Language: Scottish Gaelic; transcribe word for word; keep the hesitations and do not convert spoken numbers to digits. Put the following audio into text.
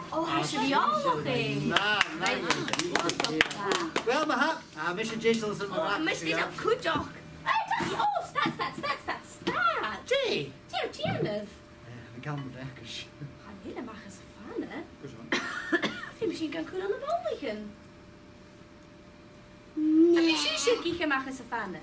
Ò, tha sibh eòlach. Na, na. Uill, ma-thà. Ah, mise deiseil airson mo... Ò, mise deiseil cuideachd. Ò, stad, stad, stad, stad, stad. Dè? Dè tha thu a' dèanamh? Eh, tha mi a' gabhail mo bhracaist. Chan eil e a-mach às a' phana. Feumaidh sinn gan cur ann am bobhla. Am bi sibhse ag ithe a-mach às a' phana?